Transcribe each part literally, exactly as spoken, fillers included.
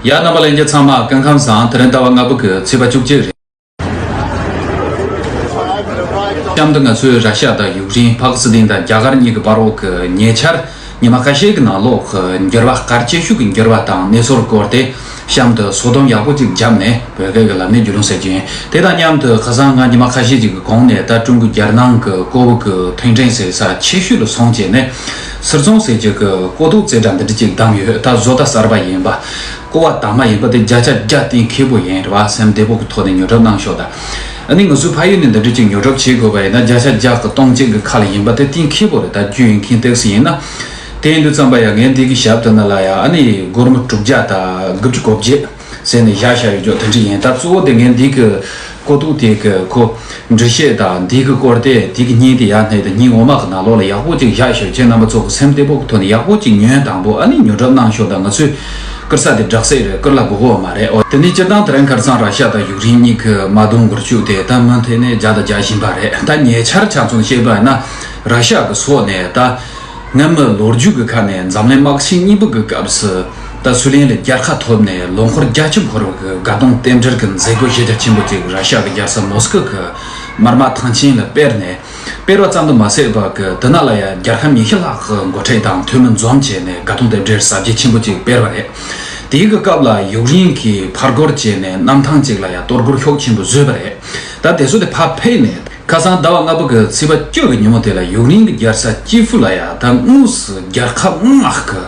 ཡ། རྣམ་པ་ལྷན་རྒྱས་ཚང་མ་སྐུ་ཁམས་བཟང་། དེ་རིང་ཟླ་བ་ལྔ་པ་གི་ཚེས་པ་བཅུ་གཅིག་རེད། གཤམ་དུ་ང་ཚོས་ར་ཤ་དང་ཡུཀ་རེན། ཕ་ཀི་སི་ཐན་དང་རྒྱ་གར་གཉིས་ཀྱི་བར་འོག་གི་ཉེ་ཆར་ཉི་མ་ཁ་ཤས་ཀྱི་ནང་ལོགས་ཀྱི་འགྱུར་བ། གལ་ཆེ་ཤོས་ཀྱི་འགྱུར་བ་དང་གནས་ཚུལ་སྐོར་དེ་གཤམ་དུ་སོ་སྡོམ་ཡག་པོ་ཅིག་བརྒྱབ་ནས་བོད་སྐད་ཀྱི་ལམ་ནས་རྒྱུས་ལོན་བྱེད་རྒྱུ་ཡིན། དེ་དང་མཉམ་དུ་ཁ་སང་ང་ཉི་མ་ཁ་ཤས་ཅིག་གི་གོང་ནས་ད་ཀྲུང་གོ་རྒྱལ་ནང་གི་ཀོ་བོད་ཀྱི་མཐུན་འབྲེལ་ཟེར་ས་ཆེ་ཤོས་ལ་སོང་བྱས་ནས་སིལ་ཚོང་ཟེར་རྒྱུ་གི་ཀོ་ཐོག་རྩེ་གྲ་འདི་འདྲ་ཅིག་བདམས་ཡོད། ད་བཟོ་ལྟ་གསར་པ་ཡིན་པ། ཀོ་བ་དྭངས་མ་ཡིན་པ་དེ་བརྒྱ་ཆ་བརྒྱ་གཏན་འཁེལ་པོ་ཡིན་རེད་བ། སེམས་བདེ་པོ་གི་ཐོག་ནས་ཉོ་སྒྲུབ་གནང་ཤོག་ད། ཨ་ནི་ང་ཚོའི་ཕ་ཡུལ་ནས་འདི་འདྲ་ཅིག་ཉོ་སྒྲུབ་བྱེད་དགོས་པ་ཡིན་ན་བརྒྱ་ཆ་བརྒྱ་གི་སྟོང་གཅིག་གི་ཁ་ལ་ཡིན་པ་དེ་གཏན་འཁེལ་པོ་རེད། ད་རྒྱུ་ཡིན་མཁན་ཏོག་ཙམ་ཡིན་ན། དེ་ཡིན་དུས་ཙམ་པ་ཡང་ངས་འདི་གི་ཞབས་དེ་ན་ལ་ཡ་ཨ་ནི་སྒོར་མོ་དྲུག་བརྒྱ་དང་དགུ་བཅུ་གོ་བརྒྱད་ཟེར་ནས་བཞག་བཞག་ཡོད་ཅོག་དེ་འདྲ་ཡིན། ད་གཙོ་བོ་དེ་ངས་འདི་གི་ཀོ་ཐོག་དེ་གི་ཁོ་འགྲེལ་བཤད་དང་འདི་གི་སྐོར་དེ་དེ་གི་བརྙན་དེ་ཡར་སྣེ་དང་བརྙན་ངོ་མ་གི་ནང་ལོགས་ལ་ཡག་པོ་ཅིག་བཞག་ཤོག་ཁྱེད་རྣམ་པ་ཚོ་གི་སེམས་བདེ་པོ་གི་ཐོག་ནས་ཡག་པོ་ཅིག་ཉོས་དང་པོ་ཨ་ནི་ཉོ་སྒྲུབ་གནང་ཤོག་ད་ང་ཚོས་བསྐུར་ས་དེ་སྦྲག་སྲིད་རེད། བསྐུར་ལ་དགོས་གོ་མ་རེད། ཨོ་དེ་ནས་སྤྱིར་བཏང་དེ་རིང་ཁ་སང་ར་ཤ་དང་ཡུཀ་རེན་གཉིས་ཀྱི་དམག་དོན་འགུལ་སྐྱོད་དེ་ད་མུ་མཐུད་ནས་རྒྱག་དང་རྒྱག་བཞིན་པ་རེད། ད་ཉེ་ཆར་ཆ་མཚོན་བཤད་པ་ཡིན་ན་ར་ཤ་གི་སོགས་ནས་ད། སྔ་མོའི་ལོ་རྒྱུས་ཀྱི་ཁ་ནས་འཛམ་གླིང་དམག་ཆེན་གཉིས་པ་གི་སྐབས་སུ་ད་སུའུ་ལེན་ལ་རྒྱལ་ཁ་ཐོབ་ནས་ལོ་འཁོར་བརྒྱད་ཅུ་འཁོར་བའི་གི་དགའ་སྟོན་རྟེན་འབྲེལ་གྱི་མཛད་སྒོ་གཞི་རྒྱ་ཆེན་པོ་ཅིག་ར་ཤ་གི་རྒྱལ་ས་མོ་སི་ཀོ་གི་མར་དམག་ཐང་ཆེན་ལ་སྤེལ་ནས། སྤེལ་བ་ཙམ་དུ་མ་ཟད་པ་གི་དེ་ན་ལ་ཡ་རྒྱལ་ཁབ་ཉི་ཤུ་ལྷག་གི་འགོ་ཁྲིད་དང་འཐུས་མི་འཛོམས་བྱས་ནས་དགའ་སྟོན་རྟེན་འབྲེལ་གཟབ་རྒྱས་ཆེན་པོ་ཅིག་སྤེལ་བ་རེད། དེའི་གི་སྐབས་ལ་ཡུཀ་རེན་གྱིས་ཕར་རྒོལ་བྱས་ནས་གནམ་ཐང་ཅིག་ལ་ཡ་གཏོར་རྒོལ་ཤུགས་ཆེན་པོ་བཟོས་པ་རེད། ད་དེ་ཚོ་དེ་ཕར་ཕེབས་ནས། ཁ་སང་ཟླ་བ་ལྔ་པ་གི་ཚེས་པ་བཅུ་གི་ཉིན་མོ་དེ་ལ་ཡུཀ་རེན་གྱི་རྒྱལ་ས་ཀྱི་ཧྥུ་ལ་ཡ་ད་དངོས་སུ་རྒྱལ་ཁབ་ལྔ་གི་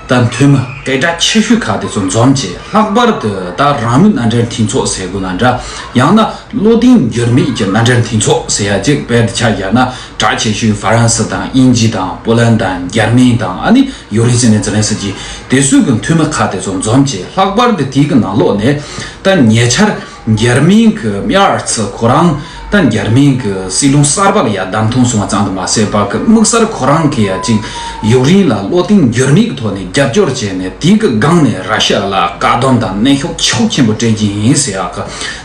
ད་འཐུས་མི་སྐད་གྲགས་ཆེ་ཤོས་ཁག་དེ་ཚོ་འཛོམས་བྱས། ལྷག་པར་དུ་ད་རང་མོས་མནའ་འབྲེལ་མཐུན་ཚོགས་ཟེར་དགོས་ན་འདྲ། ཡང་ན་བློ་བརྟན་འགྱུར་མེད་ཀྱི་མནའ་འབྲེལ་མཐུན་ཚོགས་ཟེར་ཡ་ཅིག་དཔེར་དུ་ཆ་བཞག་ན་གྲགས་ཆེ་ཤོས་ཧྥ་རན་སི་དང་དབྱིན་ཇི་དང་པོ་ལན་དང་འཇར་མན་དང་ཨ་ནི་ཡུཀ་རེན་སྲིད་བློན་ཛེ་ལན་སི་ཀི་དེ་ཚོའི་གི་འཐུས་མི་ཁག་དེ་ཚོ་འཛོམས་བྱས། ལྷག་པར་དུ་དེའི་གི་ནང་ལོགས་ནས་ད་ཉེ་ཆར། འཇར་མན་གྱི་མེ་ཨར་ཚི་ཁོ་རང་ད་འཇར་མན་གྱི་སྲིད་བློན་གསར་པ་ལ་ཡ་བདམས་ཐོན་སོང་བ་ཙམ་དུ་མ་ཟད་པ་གི་དམིགས་བསལ་ཁོ་རང་གི་ཡ་ཅིག་ཡུཀ་རེན་ལ་བློ་བརྟན་འགྱུར་མེད་ཀྱི་ཐོག་ནས་རྒྱབ་སྐྱོར་བྱས་ནས་དེའི་གི་སྒང་ནས་ར་ཤ་ལ་བཀག་སྡོམ་དང་གནོན་ཤུགས་ཤུགས་ཆེན་པོ་སྤྲད་ཀྱི་ཡིན་ཟེར་ཡག་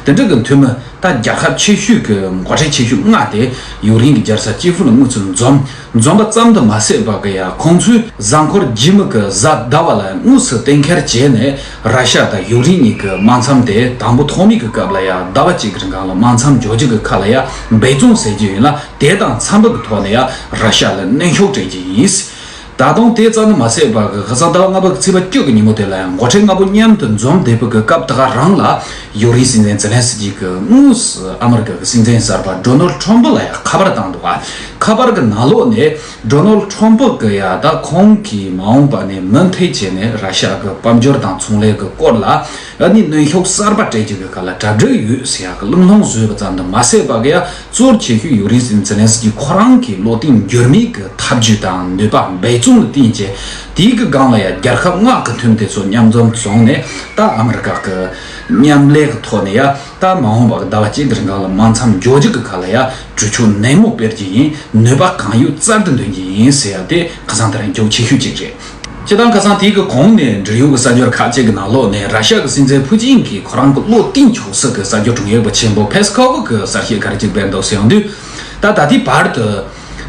གི་དེ་འདྲ་གི་འཐུས་མི་ད་རྒྱལ་ཁབ་ཆེ་ཤོས་ཀྱི་འགོ་ཁྲིད་ཆེ་ཤོས་ལྔ་དེ་ཡུཀ་རེན་གྱི་རྒྱལ་ས་ཀྱི་ཧྥུ་ལ་དངོས་སུ་འཛོམས། འཛོམས་པ་ཙམ་དུ་མ་ཟད་པ་གི་ཡ་ཁོང་ཚོས་གཟའ་འཁོར་རྗེས་མ་གི་གཟའ་ཟླ་བ་ལ་དངོས་སུ་གཏན་འཁེལ་བྱས་ནས་ར་ཤ་དང་ཡུཀ་རེན་གཉིས་ཀྱི་དམག་མཚམས་དེ་དང་པོ་ཐོག་མའི་གི་སྐབས་ལ་ཡ་ཟླ་བ་གཅིག་གི་རིང་གང་ལ་དམག་མཚམས་འཇོག་རྒྱུ་གི་ཁ་ལ་ཡ་འབད་བརྩོན་ཟེར་རྒྱུ་ཡིན་ལ་དེ་དང་འཚམ་པ་གི་ཐོག་ནས་ཡ་ར་ཤ་ལ་གནོན་ཤུགས་སྤྲད་རྒྱུ་ཡིན། ད་དུང་དེ་ཙམ་དུ་མ་ཟད་པ་གི་ཁ་སང་ཟླ་བ་ལྔ་པ་གི་ཚེས་པ་བཅུ་གི་ཉིན་མོ་དེ་ལ་ཡང་འགོ་ཁྲིད་ལྔ་པོ་མཉམ་དུ་འཛོམས་བསྡད་པ་གི་སྐབས་དེ་ག་རང་ལ་ཡུཀ་རེན་སྲིད་འཛིན་ཛེ་ལན་སི་ཀི་གི་དངོས་སུ་ཨ་མི་རི་ཀ་གི་སྲིད་འཛིན་གསར་པ་ཌོ་ནལ་ཊམ་པ་ལ་ཡང་ཁ་པར་བཏང་འདུག་ཨ། ཁ་པར་གི་ནང་ལོགས་ནས་ཌོ་ནལ་ཊམ་པ་གི་ཡ་ད་ཁོང་གིས་མ་འོངས་པ་ནས་མུ་མཐུད་བྱས་ནས་ར་ཤ་གི་དཔལ་འབྱོར་དང་ཚོང་ལས་གི་སྐོར་ལ་ཨ་ནི་གནོན་ཤུགས་གསར་པ་སྤྲད་རྒྱུ་གི་ཁ་ལ་གྲ་སྒྲིག་ཡོད་ཟེར་ཡག་གི་གླེང་སློང་བཟོས་པ་ཙམ་དུ་མ་ཟད་པ་གི་ཡ། གཙོ་ཆེ་ཤོས་ཡུཀ་རེན་སྲིད་འཛིན་ཛེ་ལན་སི་ཀི་ཁོ་རང་གི་བློ་བརྟན་འགྱུར་མེད་ཀྱི་ཐབས་ཇུས་དང་ནུས་པ་འབད་བརྩོན་ལ་བརྟེན་བྱས་དེའི་གི་སྒང་ལ་ཡ་རྒྱལ་ཁབ་ལྔ་གི་འཐུས་མི་དེ་ཚོ་མཉམ་འཛོམས་བྱུང་ནས་ད་ཨ་མི་རི་ཀ་གི་མཉམ་ལས་ཀྱི་ཐོག་ནས་ཡ་ད་མ་འོངས་པ་གི་ཟླ་བ་གཅིག་གི་རིང་གང་ལ་དམག་མཚམས་འཇོག་རྒྱུ་གི་ཁ་ལ་ཡ་གྲོས་ཆོད་ནན་མོ་སྤེལ་གྱི་ཡིན། ནུས་པ་གང་ཡོད་བཙལ་དུ་འདོན་གྱི་ཡིན་ཟེར་ཡ་དེ་ཁ་སང་དེ་རིང་རྒྱུགས་ཆེ་ཤོས་གཅིག་རེད། སྤྱིར་བཏང་ཁ་སང་དེའི་གི་གོང་ནས་འབྲེལ་ཡོད་ཀྱི་གསར་འགྱུར་ཁག་ཅིག་གི་ནང་ལོགས་ནས་ར་ཤ་གི་སྲིད་འཛིན་ཕུ་ཅིན་གྱིས་ཁོ་རང་གི་བློ་གཏིང་ཕྱོགས་སུ་གི་གསར་འགྱུར་དྲུང་ཡིག་པ་ཆེན་པོ་ཕེ་སི་ཁོ་ཝ་གི་གསར་བཤད་ག་རེ་ཅིག་སྤེལ་འདུག་ཟེར་ཡོང་དུས། ད་ད་ལྟའི་བར་དུ་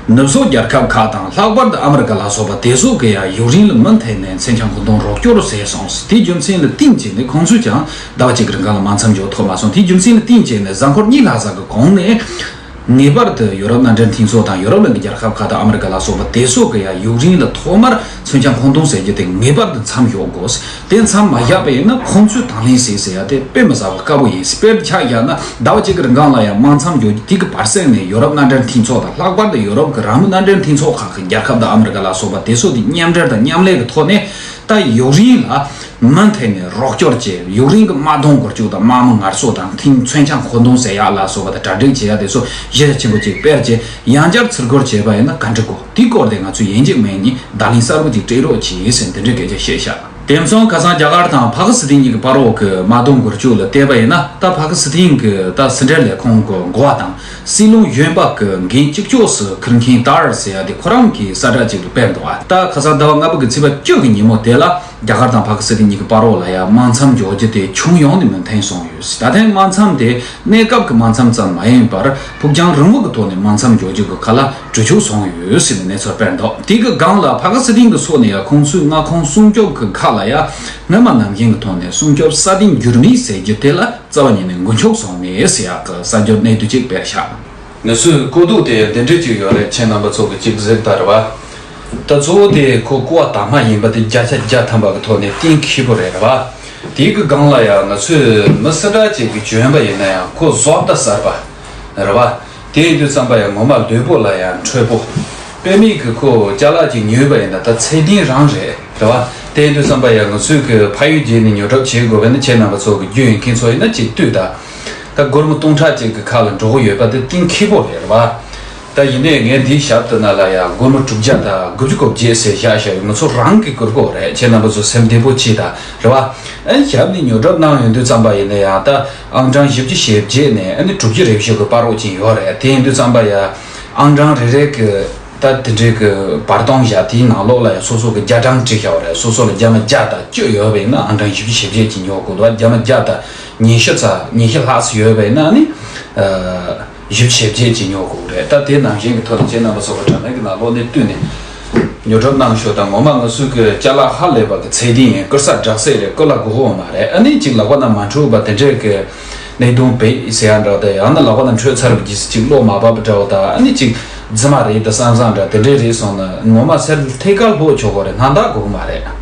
ནུབ་ཕྱོགས་རྒྱལ་ཁབ་ཁག་དང་ལྷག་པར་དུ་ཨ་མི་རི་ཀ་ལ་སོགས་པ་དེ་ཚོ་གི་ཡང་ཡུཀ་རེན་ལ་མུ་མཐུད་ནས་མཚོན་ཆ་མཁོ་འདོན་རོགས་སྐྱོར་བྱས་སོང་། དེའི་རྒྱུ་མཚན་ལ་བརྟེན་བྱས་ནས་ཁོང་ཚོས་ཀྱང་ཟླ་བ་གཅིག་གི་རིང་གང་ལ་དམག་མཚམས་འཇོག་ཐུབ་མ་སོང་། དེའི་རྒྱུ་མཚན་ལ་བརྟེན་བྱས་ནས་གཟའ་འཁོར་གཉིས་ལྷག་ཙམ་གི་གོང་ནས། ངེས་པར་དུ་ཡོ་རོབ་མནའ་འབྲེལ་མཐུན་ཚོགས་དང་ཡོ་རོབ་གླིང་གི་རྒྱལ་ཁབ་ཁག་དང་ཨ་མི་རི་ཀ་ལ་སོགས་པ་དེ་ཚོ་གི་ཡང་ཡུཀ་རེན་ལ་ཐོག་མར་མཚོན་ཆ་མཁོ་འདོན་ཟེར་རྒྱུ་དེ་ངེས་པར་དུ་མཚམས་འཇོག་དགོས། དེ་མཚམས་མ་བཞག་པ་ཡིན་ན་ཁོང་ཚོས་དང་ལེན་བྱེད་ཟེར་ཡ་དེ་དཔེ་མི་སྲིད་པ་དཀའ་པོ་ཡིན། དཔེར་ཆ་བཞག་ན་ཟླ་བ་གཅིག་གི་རིང་གང་ལ་ཡང་དམག་མཚམས་འཇོག་རྒྱུ་དེ་གི་བར་གསེང་ནས་ཡོ་རོབ་མནའ་འབྲེལ་མཐུན་ཚོགས་དང་ལྷག་པར་དུ་ཡོ་རོབ་ཀྱི་རང་མོས་མནའ་འབྲེལ་མཐུན་ཚོགས་ཁག་གི་རྒྱལ་ཁབ་དང་ཨ་མི་རི་ཀ་ལ་སོགས་པ་དེ་ཚོ་དེ་མཉམ་འབྲེལ་དང་མཉམ་ལས་ཀྱི་ཐོག་ནས་ད་ཡུཀ་རེན་ལ། མུ་མཐུད་ནས་རོགས་སྐྱོར་བྱས། ཡུཀ་རེན་གྱི་དམག་དོན་སྐོར་སྐྱོད་དང་དམག་མི་ངལ་གསོ་དང་མཐུན་མཚོན་ཆ་མཁོ་འདོན་ཟེར་ཡག་ལ་སོགས་པ་དང་གྲ་སྒྲིག་བྱེད་ཡག་དེ་ཚོ་གཞི་རྒྱ་ཆེན་པོ་ཅིག་སྤེལ་བྱས། ཡང་བསྐྱར་ཚུར་རྒོལ་བྱས་པ་ཡིན་ན་ག་འདྲ་དགོས། དེའི་སྐོར་དེ་ང་ཚོས་ཡིན་གཅིག་མིན་གཉིས་བརྡ་ལན་གསར་པ་ཅིག་སྤྲད་རོགས་གྱིས་ཟེར་འདི་འདྲའི་སྐད་ཆ་བཤད་ཤག་དེ་མཚུངས་ཁ་སང་རྒྱ་གར་དང་ཕ་ཀི་སི་ཐན་གཉིས་ཀྱི་བར་འོག་གི་དམག་དོན་སྐོར་སྐྱོད་ལ་བལྟས་པ་ཡིན་ན། ད་ཕ་ཀི་སི་ཐན་གྱི་ད་ཕྱི་འབྲེལ་ལས་ཁུངས་ཀྱི་འགོ་བ་དང་སྲིད་བློན་གཞོན་པ་གི་འགན་གཅིག་ལྕོགས་སུ་འཁུར་མཁན་ཏཱར་ཟེར་ཡག་དེ་ཁོ་རང་གིས་གསལ་བསྒྲགས་ཅིག་ལ་སྤེལ་འདུག་ད་ཁ་སང་ཟླ་བ་ལྔ་པ་གི་ཚེས་པ་བཅུ་གི་ཉིན་མོ་དེ་ལ། རྒྱ་གར་དང་ཕ་ཀི་སི་ཐན་གཉིས་ཀྱི་བར་འོག་ལ་ཡང་དམག་མཚམས་འཇོག་རྒྱུ་དེ་ཁྱོན་ཡོངས་ནས་མུ་མཐུད་སོང་ཡོད། ད་ཐེངས་དམག་མཚམས་དེ་གནས་སྐབས་ཀྱི་དམག་མཚམས་ཙམ་མ་ཡིན་པར་ཕུགས་རྒྱང་རིང་བོ་གི་ཐོག་ནས་དམག་མཚམས་འཇོག་རྒྱུ་གི་ཁ་ལ་གྲོས་ཆོད་སོང་ཡོད་ཟེར་ནས་གནས་ཚུལ་སྤེལ་འདུག་དེ་གི་སྒང་ལ་ཕ་ཀི་སི་ཐན་གྱི་ཕྱོགས་ནས་ཡང་ཁོང་ཚོས་མངའ་ཁོངས་སྲུང་སྐྱོབ་ཀྱི་ཁ་ལ། ལ་ཡང་སྔོན་མ་ནང་བཞིན་གྱི་ཐོག་ནས་སྲུང་སྐྱོབ་སྲ་བརྟན་འགྱུར་མེད་ཟེར་རྒྱུ་དེ་ལ་རྩ་བ་ཉིད་ནས་འགུལ་འཁྱོག་སོང་མེད་ཟེར་ཡག་གི་གསར་འགྱུར་གནད་དུ་གཅིག་སྤེལ་བཞག་ང་ཚོའི་ལྐོག་གཏུག་དེ་འདི་འདྲ་ཅིག་ཡོད་རེད། ཁྱེད་རྣམ་པ་ཚོ་གི་གཅིག་གཟིགས་དང་རེད་བ། ད་གཙོ་བོ་དེ་ཁོ་ཀོ་བ་དྭངས་མ་ཡིན་པ་དེ་བརྒྱ་ཆ་བརྒྱ་ཐམ་པ་གི་ཐོག་ནས་གཏན་འཁེལ་པོ་རེད་རེད་བ། དེའི་གི་སྒང་ལ་ཡང་ང་ཚོས་མི་སུ་འདྲ་ཅིག་གི་བྱོན་པ་ཡིན་ན་ཡང་ཁོ་བཟོ་ལྟ་གསར་པ་རེད་བ། དེ་ཡིན་དུས་ཙམ་པ་ཡང་ངོ་མ་ལུས་པོ་ལ་ཡང་འཕྲོད་པོ། དཔེ་མེད་གི་ཁོ་ཅ་ལག་ཅིག་ཉོས་པ་ཡིན་ན་ད་ཚད་ལྡན་རང་རེད་རེད་བ། དེ་ཡིན་དུས་ཙམ་པ་ཡང་ང་ཚོས་གི་ཕ་ཡུལ་བརྗེས་ནས་ཉོ་སྒྲུབ་བྱེད་དགོས་པ་ནི་ཁྱེད་རྣམ་པ་ཚོ་གི་རྒྱུས་ཡོད་མཁན་ཚོ་ཡིན་ན་ཅིག་ལྟོས་དང་། ད་སྒོར་མོ་སྟོང་ཕྲག་ཅིག་གི་ཁ་ལ་འགྲོ་གི་ཡོད་པ་དེ་གཏན་འཁེལ་པོ་རེད་རེད་བ། ད་ཡིན་ནའི་ངས་འདིའི་ཞབས་ཏུ་ན་ལ་ཡང་སྒོར་མོ་དྲུག་བརྒྱ་དང་དགུ་བཅུ་གོ་བརྒྱད་ཟེར་བཞག་བཞག་ཡོད། ང་ཚོ་རང་གི་གུར་གོ་རེད། ཁྱེད་རྣམ་པ་ཚོ་སེམས་བདེ་པོ་བྱེད་དང་རེད་བ། ཨ་ནི་ཞབས་ནས་ཉོ་སྒྲུབ་གནང་ཡོང་དུས་ཙམ་པ་ཡིན་ན་ཡང་ད་ཨང་གྲངས་བཞི་བཅུ་ཞེ་བརྒྱད་ནས་ཨ་ནི་དྲུག་ཅུ་རེ་བཞི་གི་བར་རོགས་ཅིག་ཡོད་རེད། དེ་ཡིན་དུས་ཙམ་པ་ཡང་ཨང་གྲངས་རེ་རེ་གི་ད་དེ་འདྲའི་གི་བར་སྟོང་བཞག་དེའི་ནང་ལོགས་ལ་ཡང་སོ་སོ་གི་རྒྱ་གྲངས་བྲིས་བཞག་པ་རེད། སོ་སོ་ལ་རྒྱ་མ་བརྒྱ་དང་བཅུ་ཡོད་པ་ཡིན་ན་ཨང་གྲངས་བཞི་བཅུ་ཞེ་བརྒྱད་ཅིག་ཉོ་དགོས་འདུག་རྒྱ་མ་བརྒྱ་དང་ཉི་ཤུ་ཙམ་ཉི་ཤུ་ལྷག་ཙམ་ཡོད་པ་ཡིན་ན་ཨ་ནི། བཞི་བཅུ་ཞེ་བརྒྱད་ཅིག་ཉོ་དགོས་རེད། ད་དེ་ནང་བཞིན་གྱི་ཐོག་ནས་ཁྱེད་རྣམ་པ་ཚོ་གི་དྲ་ལམ་གྱི་ནང་ལོགས་ནས་བཏུས་ནས་ཉོ་སྒྲུབ་གནང་ཤོག་དང་། ངོ་མ་ང་ཚོའི་གི་ཅ་ལག་ཧ་ལས་པ་གི་ཚད་ལྡན་ཡིན། བསྐུར་ས་འདྲ་སེ་རེད། བསྐུར་ལ་དགོས་ཧོ་མ་རེད། ཨ་ནི་ཅིག་ལག་པ་ན་མ་འཕྲོད་པ་དེ་འདྲས་གི་གནད་དོན་བེད་ཟེར་ཡ་འདྲ་དང་། ཡང་ན་ལག་པ་ན་འཕྲོད་ཚར་བ་རྗེས་སུ་ཅིག་བློ་མ་བབ་འདྲ་བ་དང་། ཨ་ནི་ཅིག་རྫུན་མ་རེད་དང་བསམ་བསམ་འདྲ་དེ་འདྲས་རེད་སོང་ན་ངོ་མ་སེར་ཐད་ཀར་ལྷོད་ཆོག་གི་རེད། སྣང་དག་དགོས་མ་རེད།